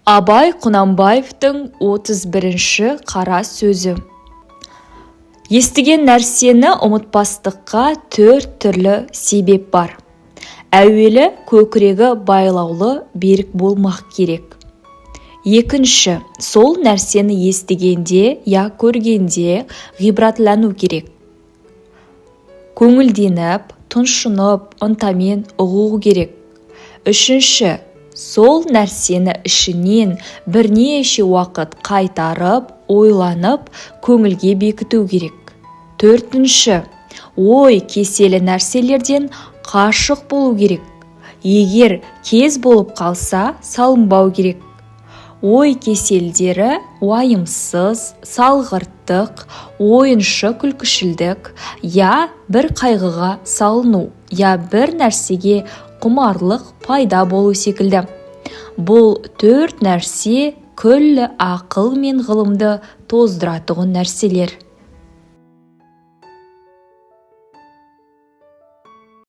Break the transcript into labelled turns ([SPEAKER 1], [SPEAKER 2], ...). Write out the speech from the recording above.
[SPEAKER 1] Абай Құнанбаевтың 31-ші қара сөзі. Естіген нәрсені ұмытпастыққа төрт түрлі себеп бар. Әуелі көкірегі байлаулы, берік болмақ керек. Екінші, сол нәрсені естігенде я көргенде ғибратлану керек. Көңілденіп, тұншынып, ынтамен ұғу керек. Үшінші, сол нәрсені ішінен бірнеше уақыт қайтарып, ойланып, көңілге бекіту керек. Төртінші, ой кеселі нәрселерден қашық болу керек. Егер кез болып қалса, салынбау керек. Ой кеселдері: уайымсыз, салғырттық, ойыншы күлкішілдік, я бір қайғыға салыну, я бір нәрсеге құмарлық пайда болу секілді. Бұл төрт нәрсе күллі ақыл мен ғылымды тоздыратұғын нәрселер.